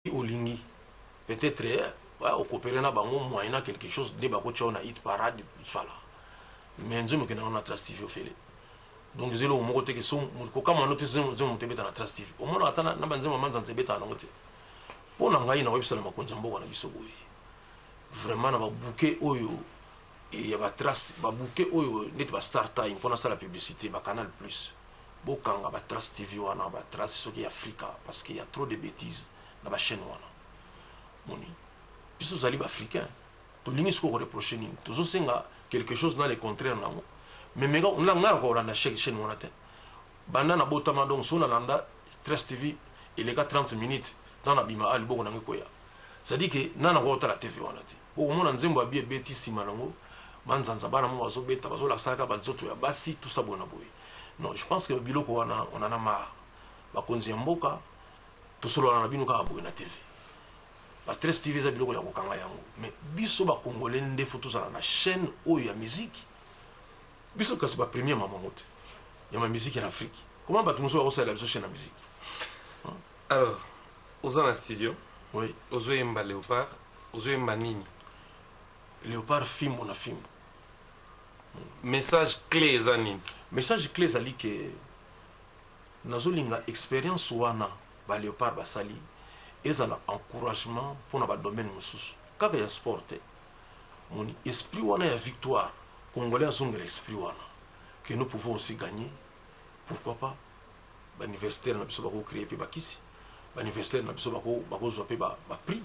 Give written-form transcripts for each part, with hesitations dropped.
Olingi peut-être okopere na bango moyennant quelque chose nde bakotia yo na hit parade, voilà. Mais nzembo ekendaka na Trace TV ofele. Donc eza eloko moko te ke so kokamwa no te. Nzembo moto ebeta na Trace TV, omonaka ata na banzembo manzanza ebetaka nango te. Mpo na ngai, nakoyebisa na makonzi ya mboka na biso boye: vraiment, na babouquet oyo ya batrace, babouquet oyo neti bastar Time mpo nasala publicité, bacanal Plus, bokanga batrace TV wana, batrace soki ya Afrika, parce que y a trop de bêtises na bachaîne wana. Moni, biso tozali baafricain, tolingi sikoyo koreproche nini? Tozosenga quelque chose na le contraire nango. Mais meka ngai na kolanda chaîne wana te banda nabotama. Donc so nalanda Trace TV eleka 30 minutes, ntango nabima a liboko nango ekoya. C'est-à-dire ke nga na kotala TV wana te. Okomona nzembo abi ebeti, nsima nango banzanza bana mo bazobeta, bazolakisaka banzoto ya basi, tout ça boye na boye. Non, je pense que biloko wana, on en a marre. Bakonzi ya mboka, tosolola na bino kaka boye na TV. Batrace TV eza biloko ya kokanga yango. Mais biso bacongolais nde faut tozala na chaîne oyo ya musique. Biso kasi bapremier mamango te ya bamusique na Afrique. Comment bato mosusu bakosalela biso chaîne ya musique? Alors, oza na studio? Oui. Ozoyemba Léopard, ozoyemba nini? Léopard, fimbo na fimbo. Message clé eza nini? Message clé ezali ke nazolinga expérience wana baléopard basali ezala encouragement mpona badomaine mosusu, kaka ya sport te. Moni, esprit wana ya victoire, congolais azongela esprit wana que nous pouvons aussi gagner. Pourquoi pas bauniversitaire na biso bakocréer mpe bakisi, bauniversitaire na biso bakozwa mpe baprix?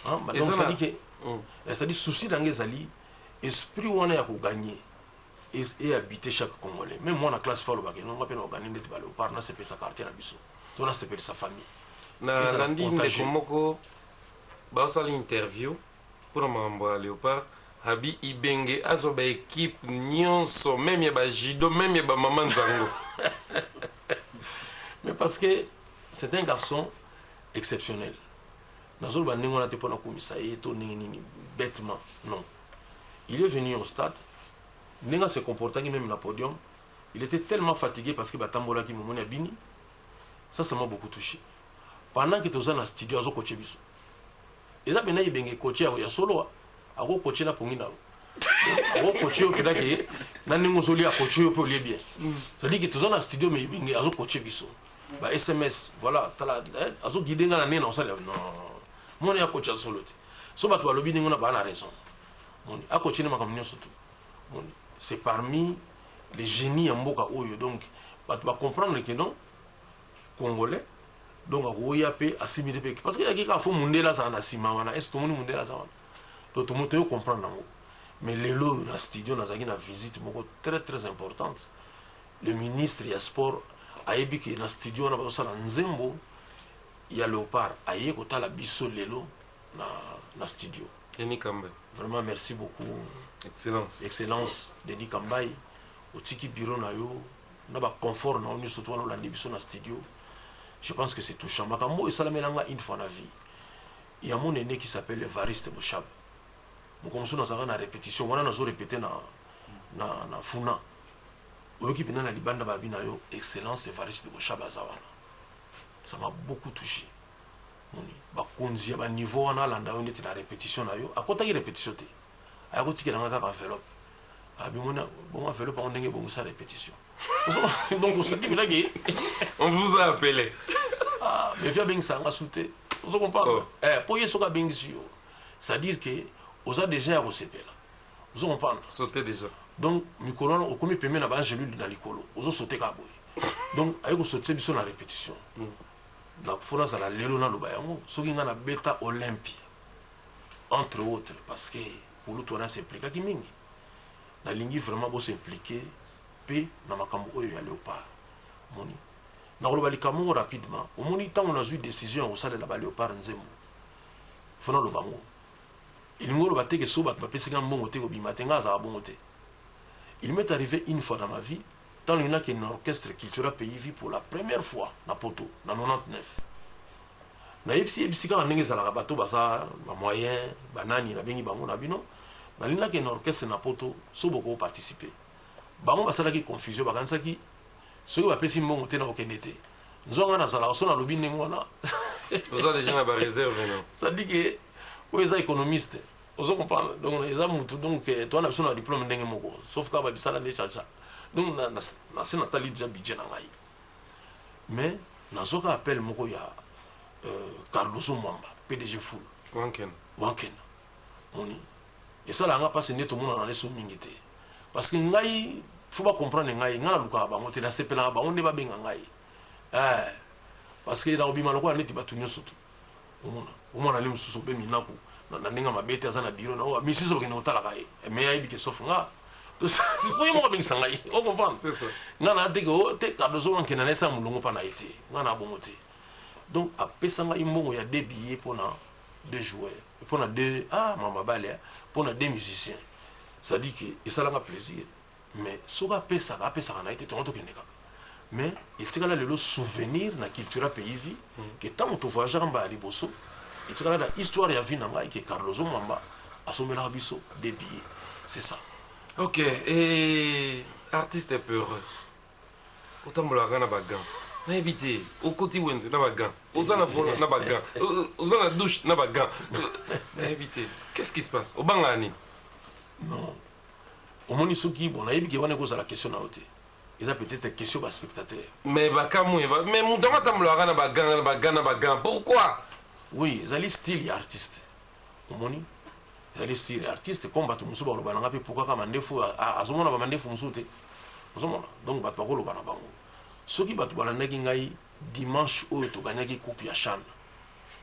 Donc c'est-à-dire que c'est-à-dire souci na ngai ezali esprit wana ya kogagner et habiter chaque Congolais. Même moi na classe, fa alobaka nonga mpe na ogagner ndeti baléopard, nasepelisa quartier na biso to nasepelisa famille. Nalandi ndeko moko baosala interview mpona makambo ya Léopard, abi Ibenge azwa baéquipe nyonso, même ya bajudo, même ya bamama nzango. Mais parce que c'est un garçon exceptionnel. Nazoloba ndenge wana te mpona komisa ye to ndenge nini bêtement, non. Il est venu au stade, ndenge ase comportaki même na podium, il était tellement fatigué parce que batambolaki, momoni abini. Ça, ça m'a beaucoup touché. Pendant que toza na studio, azokoche biso. Eza mpena Ibenge coach ya solo. Akokoche na pongi na yo, akokoche yo mpena ke na ndenge ozolia, akoche yo mpe olie bien. C'est-à-dire que toza na studio, mais Ibenge azokoche biso ba SMS, voilà, tala, azoguide nga na ndenge na kosala. Non, mona, ya coach solo te. So bato balobi ndenge wana, baa na raison. Moni, akoche ne makambo nyonso tu. Moni, c'est parmi les génies ya mboka oyo. Donc bato bacomprendre que non, congolais donc akoya mpe asimbi te mpe, parce que yaki kaka faut mundele azala na nsima wana. Est tomoni mundele aza wana, donc tomo toyo comprendre yango. Mais lelo oyo na studio, nazalaki na visite moko très très importante. Le ministre ya sport ayebi ke na studio wana bazosala nzembo ya Léopard, aye kotala biso lelo na studio. Denis Kambayi. Vraiment, merci beaucoup. Excellence. Excellence Denis Kambayi, otiki bureau na yo na baconfort na yo nyonso to wana, olandi biso na studio. Je pense que c'est touchant. Makambo oyo esalamelanga une fois na vie ya mon aîné qui s'appelle Evariste Boshab. Moko mosusu nazalaka na répétition wana, nazorépéte na funa, oyoki mpenza na libanda babi na yo Excellence Evariste Boshab aza wana. Ça m'a beaucoup touché. Moni, bakonzi ya baniveau wana alanda yo neti na répétition na yo. Akɔtaki répétition te, aya kotikelanga kaka enveloppe. Abimoni bongo enveloppe yango ndenge ebongisa répétition. Donc osenti mpenzaki On vous a appelé. Ah, mais vi abengisaka nga su te, ozo comprendre? Oh. Eh, po ye soki abengisi yo, c'est-à-dire que oza déjà ya kosepela, ozo comprendre? Sauté déjà. Donc mikolo wana okomi pembeni na baangelule na likolo, ozosaute kaka boye. Donc aye kosotise biso na répétition. Na faut nazala lelo naloba yango, soki ngai nabeta Olympia entre autres, parce que kulutu wana s'impliquaki mingi. Nalingi vraiment bos'impliquer mpe na makambo oyo ya Léopard. Moni, nakoloba likambo moko rapidement. Omoni, ntango nazwi décision ya kosalela baléopard nzembo, faut naloba ngo, elingi oloba te ke so bato bapesi nga mbongo te kobima te. Nga azala bongo te. Il m'est arrivé une fois dans ma vie, ntango lingi nakende na orchestre Cultura Pays Vie pour la première fois na poto na 99, nayebisi yebisi kaka ndenge ezalaka, bato baza bamoyen banani, nabengi bango na bino, nalingi nakende na orchestre na poto, so bokoparticipe. Bango basalaki confusion, bakanisaki soki bapesi mbongo te na kokende te. Nzonga nazalaka so nalobi ndenge wana. Oza déjà na baréserve no. C'est-à-dire que oyo eza économiste, ozo comprendre? Donc eza mutu, donc toa na biso na diplôme ndenge moko, sauf kaka babisala nde chacha. Donc nase natali déjà budget na ngai, mais nazwaka appel moko ya Cardozo Mwamba, PDG Full. Wankena. Wankena. Moni esalaka nga mpasi nde tomonana neso mingi te, parce que ngai, faut bacomprendre ngai, ngai nalukaka bango te, nasepelaka bango nde babenga ngai, parce que nakobima lokola neti bato nyonso tu. Omona, omona le mosusu obe minaku na ndenge mabe te, aza na biro na misusu, bakende kotalaka ye, mais ayebi ke sauf nga, faut ye moko abengisa ngai, ocomprendre? C'est ça. Nga na te ke te Cardozo Wankena na esala molongo mpa na ye te, nga na bongo te. Donc apesa ngai mbongo ya deux billets mpona deux joueurs, mpona deux, ah, mama bale, mpona deux musiciens. C'est-à-dire que esalanga plaisir, mais soki apesaka, apesaka na ye te, tongo tokende kaka. Mais etikala lelo souvenir na Cultura Pays Vie ke ntango tovoyageaka mbala liboso, etikala na histoire ya vie na ngai ke Cardozo Mwamba asombelaka biso des billets, c'est ça. Ok, et artiste peureux, otambolaka na bagants, nayebi te, okoti wenze na bagants, oza na volant na bagants, oza na douche na bagants, nayebi te, qu'est-ce qui se passe? Obangaka nini? Non, omoni, soki bon, nayebi ke wana ekozala question na yo te, eza peut-être question baspectateur. Mais bakamwe, mais moto yango atambolaka na bagants, na bagants, na bagants, pourquoi? Oui, ezali style ya artiste. Omoni, ezali style ya artiste, comme bato mosusu baloba nanga mpe pourquoi kaka mandefu, azomona bamandefu mosusu te, ozomona. Donc bato bakoloba na bango. Soki bato balandaki ngai dimanche oyo toganyaki coupe ya CHAN,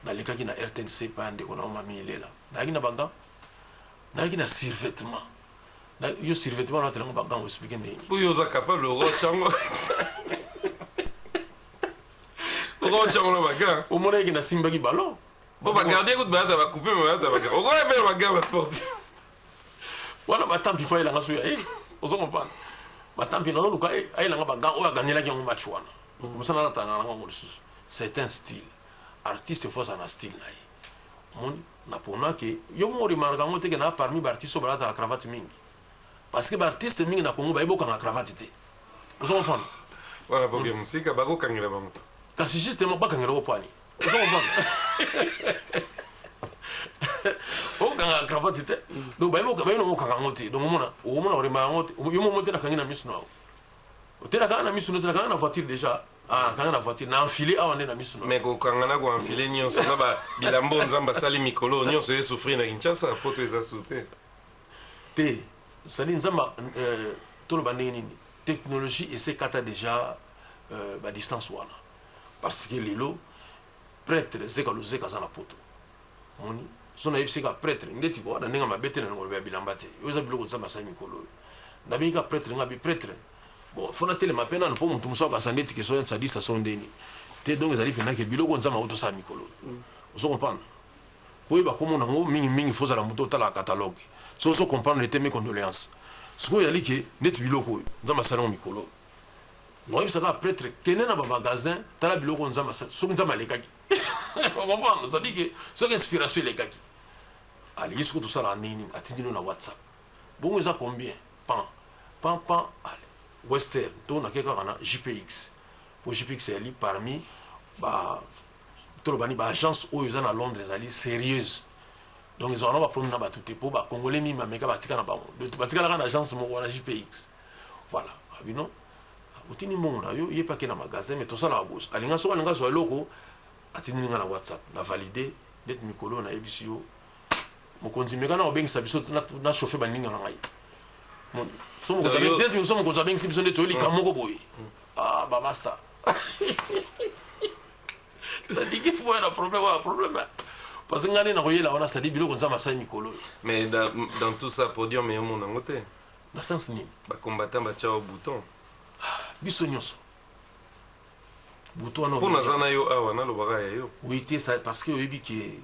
nalekaki na RTNC pa ya ndeko na mami Elela, nayaki na bagants, nayaki na survêtement. Yo, survêtement natelango bagants, oexpliquer ndenge? Oyo oza capable, okotyango, okotyango na bagants. Omonaki nasimbaki ballon. Po bagardien kutu bayata bacoupe, me bayata bagants, okoya mpe na bagants basportif. Wana batampi fo ayelanga so ya ye, ozo comprendre? Batampi nazoluka ayelanga bagants oyo aganyelaki yango match wana, mosala natanga nango yango lisusu. C'est un style, artiste fo azala na style na ye. Omoni, napona ke yo moko remarque yango te ke na parmi baartiste oyo balataka cravate mingi, parce que baartiste mingi na Congo bayebi okanga cravate te, ozo comprendre? Wana boke mosika, bakokangela bango. Kasi justement bakangela ko poani, ozo comprendre? Okanga cravate te, donc bayebi nango okanga yango te. Donc omona, okomona orema yango te, yo momo te. Nakangi na miso na yo te, nakanga na miso no te, nakanga na voiture déjà. Ah, nakanga na voiture, na enfile awa nde na miso no. Mais kokanga na koenfiler nyonso na bilambo, Nzambe asali mikolo nyonso esouffrir na Kinshasa po to eza su te. Te, sali Nzambe, toloba ndenge nini, technologie esekata déjà badistance wana, parce que lelo prêtre Zeka Lozeka aza na poto. Moni so nayebisi ka prêtre ndeti bo na ndenge mabe te, na ngoloba ya bilamba te, oyo eza biloko Nzambe asali mikolo oyo. Nabengi ka prêtre nga bi prêtre, bon, fo natelema mpe nano mpo motu mosusu akasa ndeti ke so ya nsadisa so ndeni te. Donc ezali mpenza ke biloko Nzambe auti tosala mikolo oyo, ozo comprendre? Po oyeba komona yango mingimingi, fo ozala moto otalaka catalogue. So ozo comprendre te, mes condoléances. Sikoyo ezali ke ndeti biloko oyo Nzambe asali yango mikolo oyo, nakoyebisaka prêtre: kende na bamagasin, tala biloko Nzambe asali. Soki Nzambe alekaki, comprendre, c'est-à-dire que soki inspiration elekaki, ale soki tosalaka ndenge nini, atindi no na WhatsApp, bongo eza combien? Pan pan pan, ale Western to nake kaka na JPX, po JPX ezali parmi ba, toloba ni baagence oyo eza na Londres, ezali sérieuse. Donc ezalaka na baproblème na bato te, mpo bacongolais mingi bameka batika na bango, donc batikalaka na agence moko wana, JPX. Voilà, abino otindi mbongo na yo, ye mpe ake na magasin. Mais tosalaka boso, alinga, soki alinga azwa eloko, atindeli nga na WhatsApp, na valide. Ndeti mikolo oyo nayebisi yo, mokonzi meka na kobengisa biso na chauffe baninga na ngai. So mokonzi abengisi biso nde toyolika moko boye. Ah, bamasta, c'est-à-dire qu'il faut na problème wana, problème, parce que ngai nde nakoyela wana, c'est-à-dire biloko Nzambe asali mikolo oyo. Mais dans tout ça, podium eyomona yango te. Na sens nini? Bacombattant batya o bouton. Biso nyonso butu wana. Mpo naza na yo awa, nalobaka ya yo. Oui te, parce que oyebi ke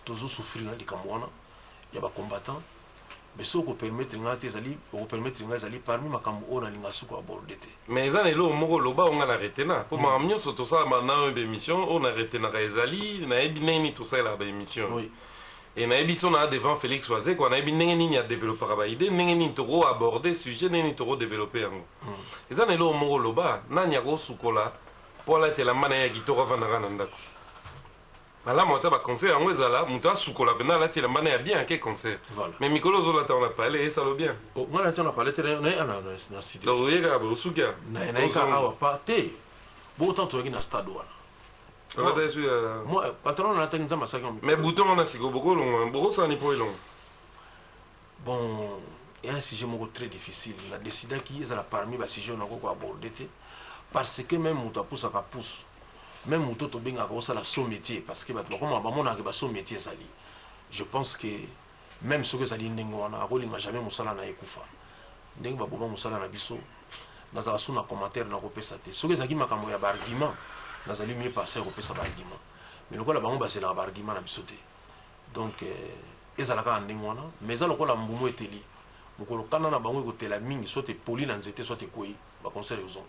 tozosouffrir na likambo wana ya bacombattant. Mais soki okopermettre ngai te, ezali okopermettre ngai, ezali parmi makambo oyo nalinga suku aborder te. Mais eza na eloko moko oloba oyo nga na retena, mpo makambo nyonso tosalama na oyo baémission oyo na retenaka, ezali nayebi ndenge nini tosalelaka baémission. E nayebi so naa devant Félix Wazekwa, nayebi ndenge nini adevelopaka baidée, ndenge nini tokoaborde sujet, ndenge nini tokodévelopper yango. Eza na eloko moko oloba: nani akosukola mpo alatela mba na ye ya kitoko, avandaka na ndako? Malamu ata baconcert yango ezala moto asukola mpenza, alati elamba na ya bien, ake concert. Voilà. Mais mikolo ozolata wana pale esalo bien. Oh, nga nati na pale te, na studio. Donc oyekaka boye, osuki ya Nayeka awa pa te, bo tant toyaki na stade wana. Olata esu ya Moi, patron, nalataki, Nzambe asalaki yango. Mais bouton wana sikoyo bokolonga, bokosala mpo elonga? Bon, eya un sujet moko très difficile. Na décidaki ezala parmi basujet oyo nakoki koaborder te, parce que même moto apusaka pousse, même moto tobengaka osala sot métier, parce que bato bakomaka, bamonaka basot métier ezali. Je pense que même soki ezali ndenge wana, akolinga jamais mosala na ye ekufa ndenge baboma mosala na biso. Nazala su na commentaire nakopesa te. Soki ezalaki makambo ya baargument, nazali mieux placé ya kopesa baargument, mais lokola bango bazelaka baargument na biso te, donc ezala kaka ndenge wana. Mais eza lokola mbumu eteli, mokolo kanda na bango ekotela mingi, soit epoli na nzete, soit ekwei, baconcert ekozonga.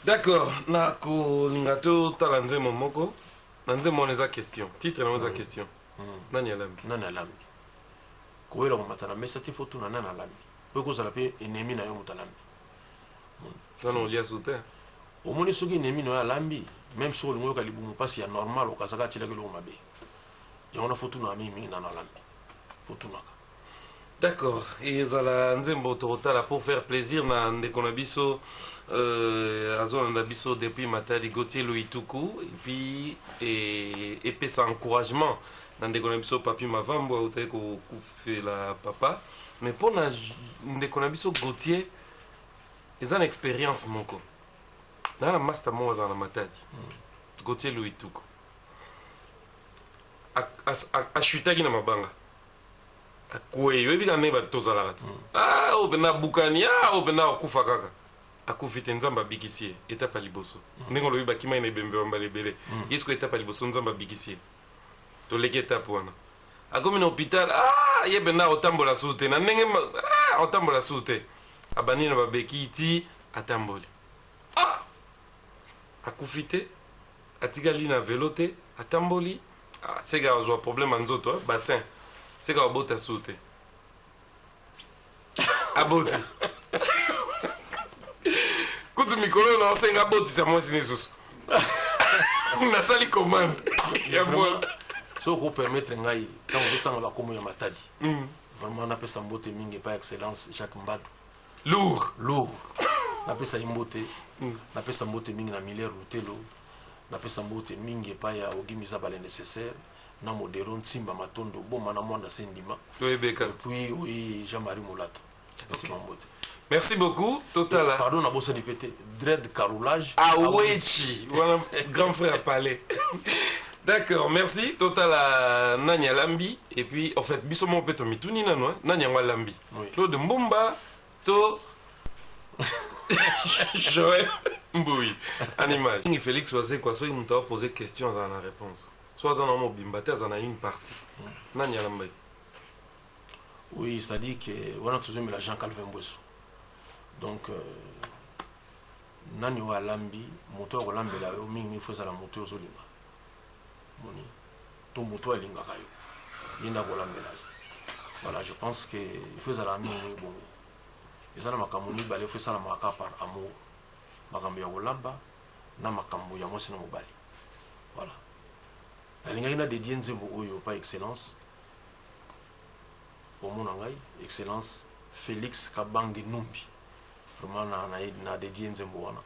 D'accord. Na kolinga totala nzembo moko. Na nzembo wana eza question, titre nango eza question: Nani alambi? Nani alambi? Koyela komata na mesa te, fo tuna nani alambi, po ekozala mpe ennemi na yo moto alambi. Nani olia su te. Omoni, soki ennemi na yo alambi, même soki olingi oyoka libumu mpasi ya normal, okazaka atielaki eloko mabe. Yango na fo tunaka mingimingi nano alambi, fo tunaka. D'accord. Ezala nzembo tokotala pour faire plaisir na ndeko na biso azolanda biso depuis Matadi, Gautier Loituku, et puis epesa encouragement na ndeko na biso Papi Mavambo, autaki kokufela papa. Mais mpo na ndeko na biso Gautier, eza na expérience moko naa na master moko azala na Matadi. Gautier Loituku ashutaki na mabanga, akwei. Oyebi kaka ndenge bato tozalaka ti, ah, oyo mpenza abukani, ah, oyo mpenza akufa kaka. Akufi te, Nzambe abikisi ye. Etape ya liboso, ndenge olobi, bakimaki na ebembe bambala ebele, ye sikoyo etape ya liboso, Nzambe abikisi ye. Toleki etape wana, akomi na hôpital. Ah, ye mpenza akotambola su te na ndenge ah, akotambola su te. Abandi na babeki ti atamboli. Ah, akufi te, atikali na velo te, atamboli. Ah, seka azwa problème ya nzoto, eh, bassin, seka abota su te. Aboti kutu mikolo na osenga abotisa mwasi lisusu, nasali commande ya mwana. Soki okopermettre ngai, ntango ozotanga bakombo ya Matadi, vraiment napesa mbote mingi epai excellence Jacques Mbadu. Lourd. Lourd, napesa ye mbote. Napesa mbote mingi na Miller Lutelo, napesa mbote mingi epai ya Ogimiza Bale Nécessaire na Modero Ntimba Matondo Boma na Mwanda Se Ndima. Toyebeka. Et puis oui, Jean-Marie Molato, napesi bango mbote. Merci beaucoup. Totala. Pardon, nabosani pe te Dread Caroulage. Awechi wana, grand frère palais. D'accord, merci. Totala Nani alambi. Et puis en fait, biso moko mpe tomituni nano, hein, nani yango alambi? Claude Mbumba to Joël Mbui en image. Mingi Félix Wazekwa, soki moto apose question, azala na réponse, so aza na mobimba te, aza na une partie. Nani alambaki? Oui, c'est-à-dire que wana tozomela Jean Calvin Mbweso. Donc nani oyo alambi? Moto oyo akolambela yo mingi, fo ezala moto oyo ozolinga, moni to moto oyo alingaka yo, ye nde akolambela yo. Voilà, je pense que il faut ezala mingi mingi bongo. Eza na makambo mibale fo esalamaka kaka par amour: makambo ya kolamba na makambo ya mwasi na mobali. Voilà, nalingaki na dédie nzembo oyo par excellence omona ngai, excellence Félix Kabange Numbi. Vraiment na dédie nzembo wana.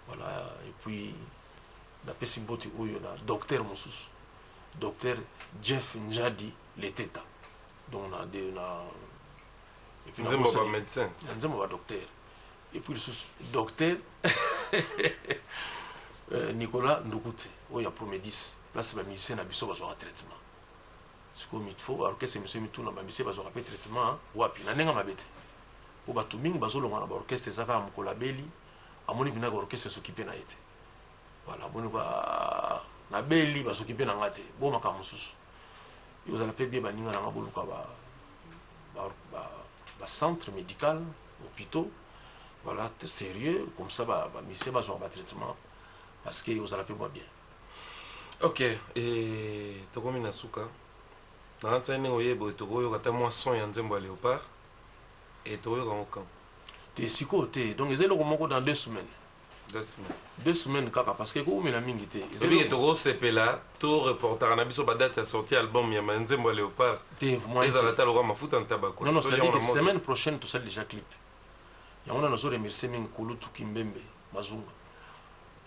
Voilà. Et puis napesi mbote oyo na docteur mosusu, docteur Jeff Njadi Leteta. Donc na, de, na et puis nzembo ba médecin. Na nzembo ba docteur. Et puis lisusu docteur Nicolas Ndukute oyo ya Promedis, place bamusicien na biso bazwaka traitement. Sikoyo mitfo baorchestre miso mituna, bamusicien bazwaka mpe traitement wapi? Na ndenge mabe te, po bato mingi bazolongwa na baorchestre, eza kaka mokolo abeli, amoni mpinaka orchestre esoki mpe na ye te. Voilà, amoni kwa nabeli, basoki mpe na nga te. Bo makambo mosusu ekozala mpe bien, baninga na nga, boluka bacentre médical, hôpitaux, voilà, sérieux comme ça, bamusicien bazwaka batraitement, parce que ozala mpe mwa bien. Ok, e tokomi na suka. Nakanisa ndenge oyeba oyo, tokoyoka ata mwa son ya nzembo ya Léopard e tokoyoka yango quand? Te, sikoyo te. Donc eza eloko moko dans 2 semaines. 2 semaines. 2 semaines kaka, parce que ekoumela mingi te. Ebike tokosepela, to reportaka na biso badate ya sortie album ya manzembo ya Léopard. Te. Ezala ta lokwa mafuta ntabako. Non, non, c'est à dire que semaine prochaine tosali déjà clip. Yango wana nazo remercier mingi kulutu Kimbembe Mazunga.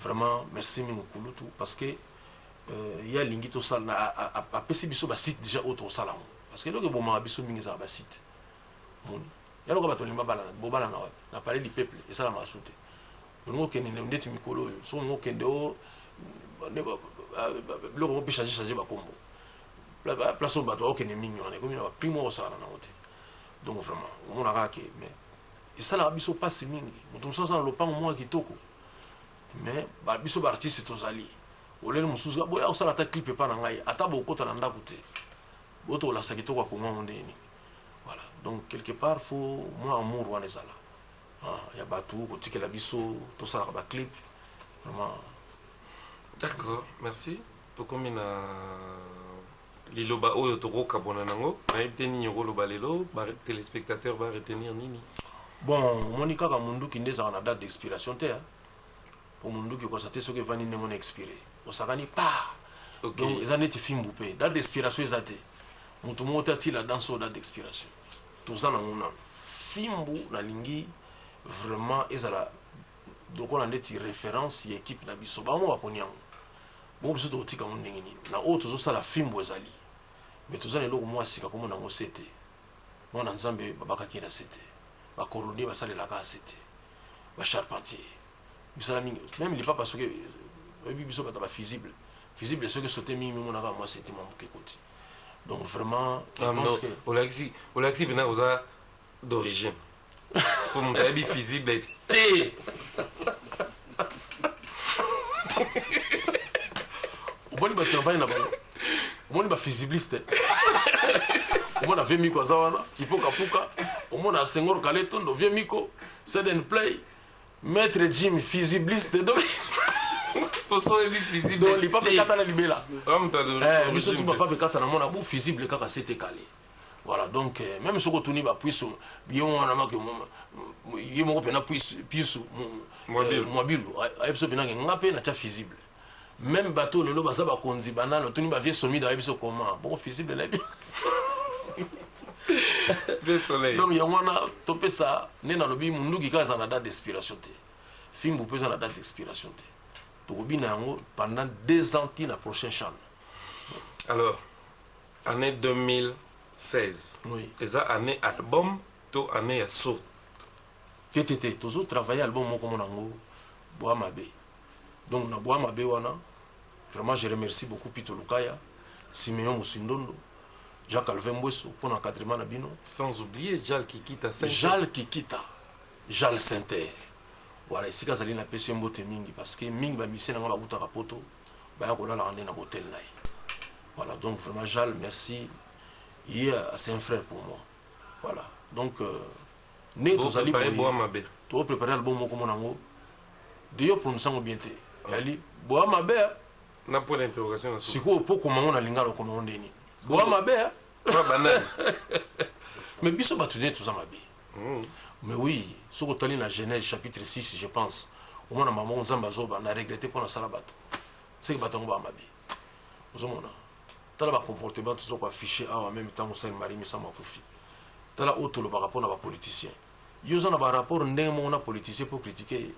Vraiment merci mingi kulutu, parce que ye alingi tosala, apesi biso basite déjà oyo tosala yango, parce que eloko ebomaka biso mingi ezala basite. Moni yaloka bato balingi babalana, bobalana wapi? Na Palais du Peuple esalamaka su te. Olingi okende ndeti mikolo oyo, soki olingi okende o biloko mpe change change bakombo, place oyo bato baokende mingi wana ekomi na baprix moko osakana nango te. Donc vraiment omonaka ke, mais esalaka biso mpasi mingi. Moto mosusu aza na lopango moko ya kitoko, mais biso baartiste tozali olele mosusu boya kosala ata clip epa na ngai, ata bokota na ndako te, boto kolakisa kitoko ya Kongo yango ndenge nini. Voilà, donc quelque part faut mwa amour wana ezala ya bato kotikela biso tosalaka baclip vraiment. D'accord, merci. Tokomi na liloba oyo tokokabwana nango. Nayebi te nini okoloba lelo, batéléspectateur baretenir nini? Bon, omoni kaka munduki nde ezalaka na date d'expiration te. Po munduki okosa te, soki evandi ndenge wana, expiré, osakani pa. Donc eza neti fimbu mpe date d'expiration eza te. Moto moko te atila danse oyo date d'expiration. Toza nango nano fimbu. Nalingi vraiment ezala lokola ndeti référence ya équipe na biso. Bango baponi yango bongo, biso tokotika yango ndenge nini? Na oyo tozosala fimbu ezali, mais toza na eloko mwa sika, komona yango se te. Mwana Nzambe babakaki na se te, bacordonnier basalelaka se te, bacharpentier misala mingi, même lipapa. Soki oyebi biso bato bafusible, fusible soki sote mingi, mimonaka mwa sete mwa moke koti. Donc vraiment je pense que olakisi mpena oza d'origine, po moto ayebi fusible te. Omoni bato navandi na bango, omoni bafusibliste, omona vie miko aza wana kipokapuka, omona Senghor Kaletondo, vie miko seden play, maître Jim fusibliste. Donc poso oyebi fusible. Donc lipapa ekata na libela. Biso tu bapapa ekata na mona bu fusible kaka sete kale. Voilà, donc même soki otuni bapuisu ye wana make ye moko mpena pisu Mwabilu ayebi so mpenake nga mpe natya fusible. Même bato lelo baza bakonzi banano, otuni bavie Somida, ayebi so comment bongo fusible nayebi. Donc yango wana topesa nde nalobi, munduki kaka eza na date d'expiration te, fimbu mpe eza na date d'expiration te. Tokobina yango pendant 2 ans ti na prochain CHAN. Alors année 2016 oui. eza année album to année ya saut? Te, te, te. Tozotravaille album moko, mona yango Bwa Mabe. Donc na Bwa Mabe wana, vraiment je remercie beaucoup Pito Lukaya, Siméon Mosindondo, Jacques Alvin Mbweso mpona encadrement na bino. Sans oublier Jal Kikita. Jal Kikita, Jal Sainter. Voilà, esika azali napesi ye mbote mingi, parce que mingi bamisie na nga bakutaka poto, baya kolalaka nde na botel na ye. Voilà, donc vraiment Jal, merci. Ye c'est un frère pour moi. Voilà, donc ndenge tozali boye, topréparé album moko, mona yango deyo prononce yango bien te, yali Boya Mabe. Na point d'interrogation. Sikoyo mpo komango na lingala, okomango ndeni Boya Mabe? Banani? Mais biso bato nde toza mabe. Mais oui, soki otali na Genèse chapitre 6, je pense, omona mama moko Nzambe azoba na regrete mpo nasala bato, seke bato yango baa mabe. Ozomona, tala bacomportement toza koaffiche awa. Même ntango osali Marie Misamu akufi, tala oyo tolobaka mpona bapoliticien. Yo oza na barapport ndenge moko na politicien mpo kritike ye,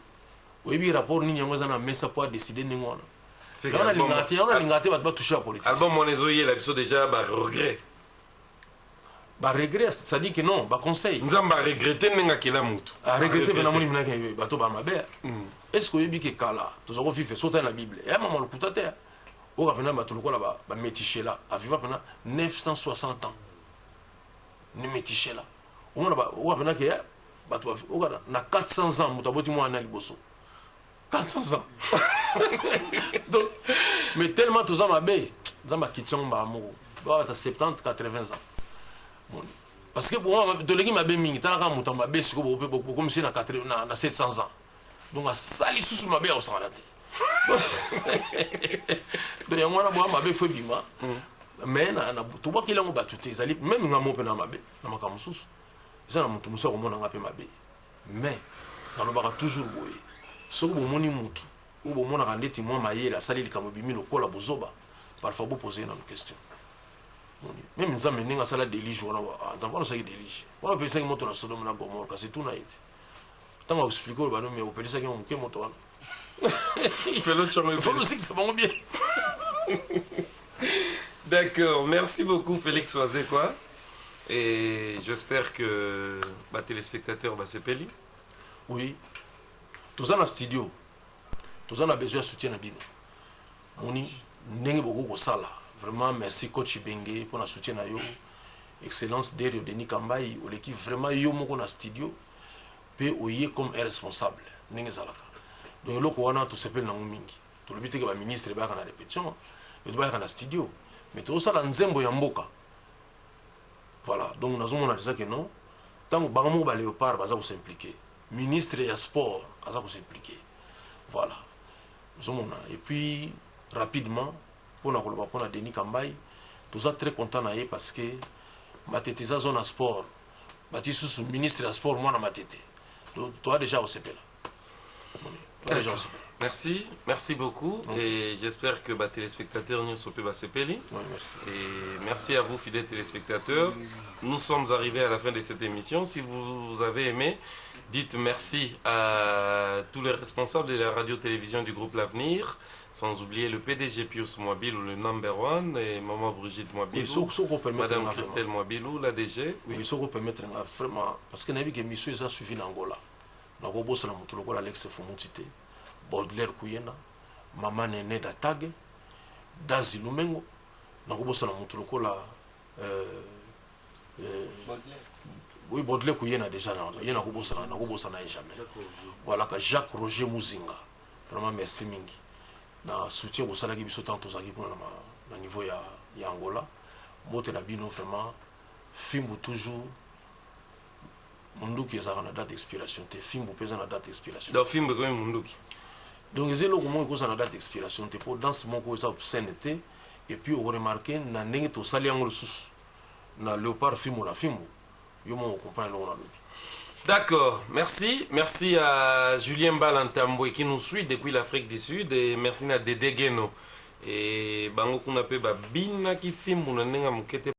oyebi rapport nini yango eza na mesa mpo adécider ndenge wana. Yango nalingaka te, yango nalingaka te bato batouche ya politicien. Album wana ezoyela biso déjà baregret. Baregret, c'est-à-dire que non, baconseil. Nzambe aregrete ndenge akela motu. Aregrete mpe namoni minaki bato bamabe. Est ce que oyebi ke kala toza kovivre? So otali na Bible, eya mama lokuta te. Oyoka mpena bato lokola bametishela aviva mpena 960 ans ne Metishela. Omona, oyoka mpena ke bato oyoka na 400 ans moto aboti mwana liboso, 400 ans. Donc mais tellement toza mabe, Nzambe akiti yango mbala moko, bata 70 80 ans. Parce que toleki mabe mingi. Talaka moto ya mabe sikoyo bokomisi na 700 ans, donc asali susu mabe ya kosangana te. Donc yango wana Boya Mabe fo ebima, mais tobwakeli yango bato te. Ezali même nga mo mpe na mabe na makambo mosusu, eza na moto mosusu akomona nga mpe mabe. Mais nalobaka toujours boye. Soki bomoni mutu oyo bomonaka ndeti mwa mayele asali likambo ebimi lokola bozoba, parfois bopose ye nano question. Même Nzambe, ndenge asala déluge wana, ah, Nzambe wana osalaki déluge wana, opelisaki moto na Sodome na Gomore, kasi tuna ye ti ntango aexpliquer oyo bano, mais opelisaki yango moke moto wana. Felo Tchongo. Faut osikisa bango bien. D'accord, merci beaucoup Félix Wazekwa. Et j'espère que ba téléspectateurs basepeli. Oui, toza na studio, toza na besoin ya soutien na bino. Moni ndenge bokoki kosala. Vraiment merci coach Benge mpona soutien na yo. Excellence Derio Denis Kambai, oleki vraiment yo moko na studio mpe oye comme un responsable ndenge ezalaka. Donc eloko wana tosepeli nango mingi. Tolobi teke baministre bayaka na répétition, mais bayaka na studio, mais tozosala nzembo ya mboka. Voilà, donc nazomona déjà ke non, ntango bango moko baléopard baza kos'impliquer, ministre ya sport aza kos'impliquer, voilà, ozomona. Et puis rapidement, mpona koloba mpona Denis Kambai, toza très content na ye parce que Matete eza zone ya sport, bati susu ministre ya sport mwana Matete. Donc toa déjà kosepela, toa déjà kosepela. Merci, merci beaucoup. Et j'espère que ba téléspectateurs nyonso pe basepeli. Ouais, merci. Et merci à vous, fidèles téléspectateurs. Nous sommes arrivés à la fin de cette émission. Si vous avez aimé, dites merci à tous les responsables de la radio-télévision du groupe L'Avenir, sans oublier le PDG Pius Mwabilou, le number one, et Maman Brigitte Mwabilou, Oui, soki opermettre Madame nga. Christelle Mwabilou, la DG. Oui, soki opermettre nga vraiment, parce que nayebi ke mission eza suivi na Angola, nakobosana moto lokola Alex Fumuti te, Baudelaire Kuyena, Mama Nene Datage, Dazi Lumengo, nakobosana moto lokola oui, Baudelaire Kuyena déjà na ye, nakobosana ye jamais. Voilà, ka Jacques Roger Muzinga, vraiment merci mingi na soutien bosalaki biso ntango tozalaki kuna na niveau ya Angola. Mbote na bino vraiment. Fimbu toujours, munduki ezalaka na date d'expiration te, fimbu mpe eza na date d'expiration. Donc, film comme munduki. Donc eza eloko moko ekozala na date d'expiration te, mpo danse moko eza obscène te. Et puis okoremarquer na ndenge tosali yango lisusu na Léopard, fimbu na fimbu, yo moko ocomprendre eloko nalobi. D'accord, merci. Merci à Julien Balantamboué qui nous suit depuis l'Afrique du Sud et merci à Dédé Gueno. Et bango kuna pe babinaki fimbu na ndenge ya moke te.